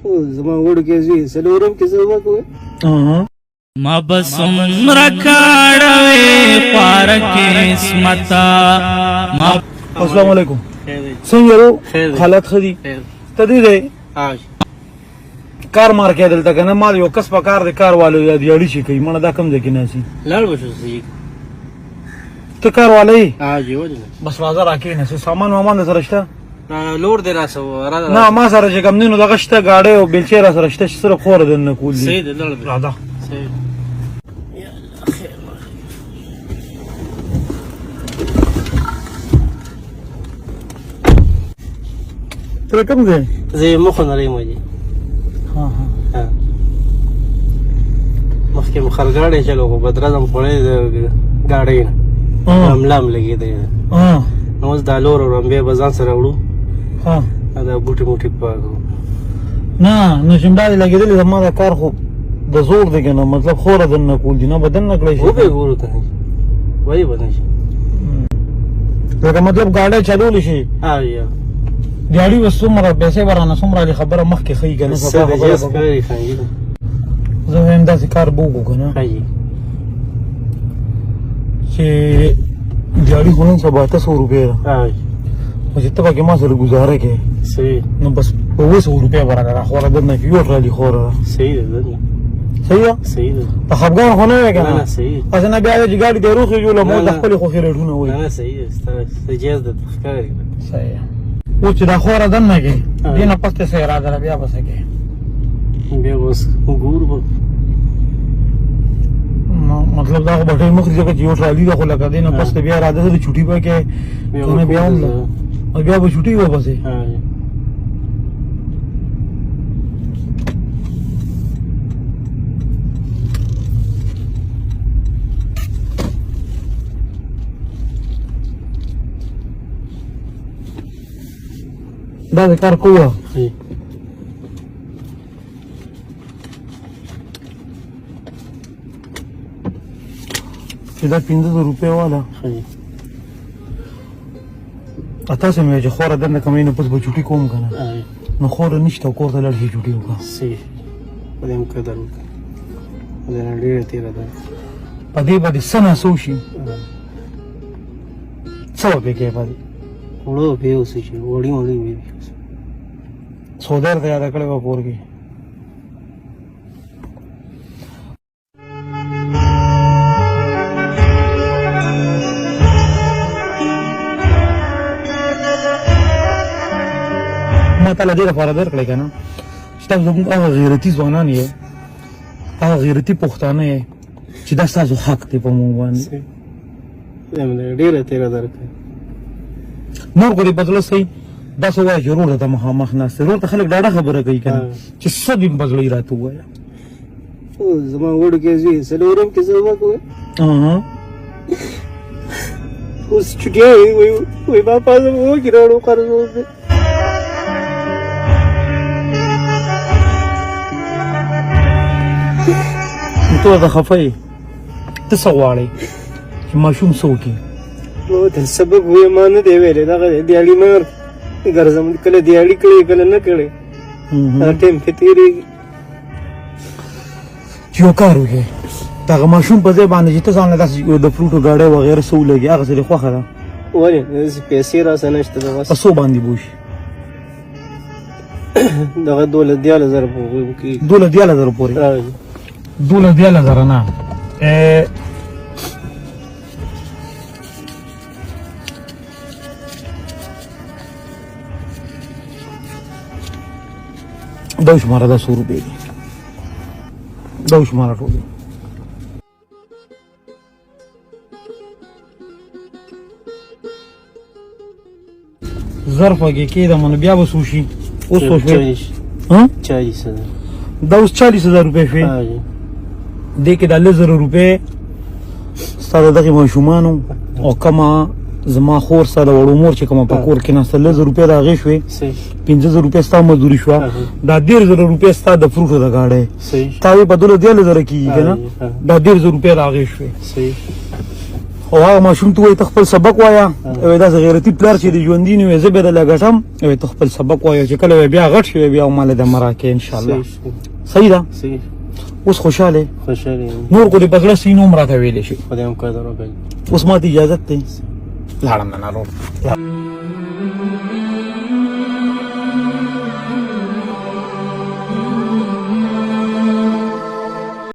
زما وړوکی زوی څلورم کې سبق وایي. ما بسم رکاړوي خوار قسمتا ما. السلام علیکم، څنګه یې؟ حالت ښه دي؟ ته دې دی کار مار کې دلته کنه؟ مال یو کس په کار دی، کار والو یا دیاړي شي کوي. مړه دا کم ځای کې ناسي؟ لاړ به شو سي. ته کار والي؟ ها جی، ولې؟ بس راځه، راکې نه سامان وامان د سره شته؟ لور دی راسه را. نه، ما سره چې کم نه نو دغه شته، گاډی او بیلچې را سره شته، صرف خوره دننه کول دي. صحیح دی، لاړ به. راځه. صحیح. ته کوم ځای؟ زه مخ نه لرم جی. ها ها. مخکې مو خرګاډی چلو، خو بدرزم خوړی د ګاډۍ نه رملام لګېدی. نو اوس دا لور او رمبې به ځان سره وړو، دا بوټي موټي پاکو. نه نو چې دا لګېدلې، زما دا کار خو د زور دی که نه، مطلب خوره دننه کول دي، نه به دننه کړی شي. وبه ګورو که نه، ولې به نه شي؟ لکه مطلب ګاډی چلولی شي؟ ها یا. دیاړي به څومره پیسې به رانه څومره دي؟ خبره مخکې ښیي که نه؟ څه د جس کوي خانجي. زه وایم داسې کار به وکړو که نه؟ ها جی. چې دیاړي خو نن سبا 800 روپۍ ده، ها. خو چې ته پکې ما سره ګزاره کوې، صحیح. نو بس په 700 روپۍ به راکړه. خوره دننه کې یو ټرالي خوره ده. صحیح ده. صحیح ده. صحیح ده. په خفګان خو نه وې که نه؟ نه، صحیح. هسې نه بیا چې ګاډي ته روخې جوړه مو د خپلې خوښې ریټونه وایي. نه نه، صحیح ده، ستا جهاز د ښکاري. صحیح. اوس چې دا خوره دننه کې، دې نه پس ته څه اراده ده؟ بیا به څه کوې؟ بیا اوس ګورو به. مطلب دا خو بټۍ مخ ځکه چې یو ټرالي ده، خو لکه دې نه پس ته بیا اراده ده چوټي به کې کنه؟ بیا هم او بیا به چوټي و پسې. دا د کار کوه. چې دا 5000 روپۍ والا تاسو مې چې خوره دننه کومې، نو پس به چوټي کوم که نه؟ نو خوره نشته، کور ته لاړ شي، چوټي وکړه. صحیح، په دې هم قدر وکړه، دا ډېره تېره ده. په دې باندې څه نه څه وشي، څه به پرې کوې په دې؟ وړو به اوسې چې وړي وړي وي. سودار ته یاده کړې وه کور کې. ما ته له دې لپاره درکړې که نه چې تاسو زموږ هغه غیرتي ځوانان یې، هغه غیرتي پښتانه یې، چې دا ستاسو حق دی په موږ باندې. ډېره تېره درکړه. نور خو دې په زړه صحیح داسې وایه چې ورور ته مخامخ ناست دی، ورور ته خلک ډاډه خبره کوي که نه؟ چې څه دې په زړه یې راته ووایه. زما وړوکی زوی څلورم کې سبق وایي. اوس چوټیا وایي، وایي ما پازم وکي راوړو قرض وکړي. ته ورته خفه یې، ته څه غواړې چې ماشوم څه وکړي؟ ما ته سبق وایي، ما نه دی ویلی. دغه دیاړي مار ګرځم، کله دیاړي کړې کله نه کړې، هغه ټایم پې تېرېږي. چې یو کار وکړې، دغه ماشوم په ځای باندې چې ته ځان له داسې د فروټو ګاډی وغیره څه ولګي، هغسې دې خوښه ده؟ ولې، داسې پیسې راسره نشته د بس. په څو باندې به وشي؟ دغه 12 13 زره پورې کېږي. 12 13 زره پورې؟ 12 13 زره نه، دا شماره دا 100 روپۍ دي، دا شماره ټولې. ظرف کې کېدم، نو بیا به څه وشي؟ اوس څو شوې؟ 40,000. دا اوس 40,000 روپۍ شوې. دې کې دا 10,000 روپۍ ستا د دغې ماشومانو او کومه زما خور ستا د وړو مور چې کومه په کور کې ناسته، 10,000 روپۍ د هغې شوې، 5,000 روپۍ ستا مزدوري شوه، دا 30,000 روپۍ ستا د فروټو د ګاډۍ، تا وې په 12 13 زره کېږي که نه؟ دا 30,000 روپۍ د هغې شوې. او هغه ماشوم ته وایي ته خپل سبق وایه، او داسې غیرتي پلار چې د ژوندي نه وي، زه به درله ګټم، او ته خپل سبق وایه، چې کله بیا غټ شوې بیا مال د مراکې ان شاء الله. صحیح ده؟ صحیح. اوس خوشاله؟ خوشاله یم. نور کو دې په زړه سینو هم راته ویلی شي. خدای هم قدر وکړي. اوس ماته اجازت دی، لاړم نه نارو.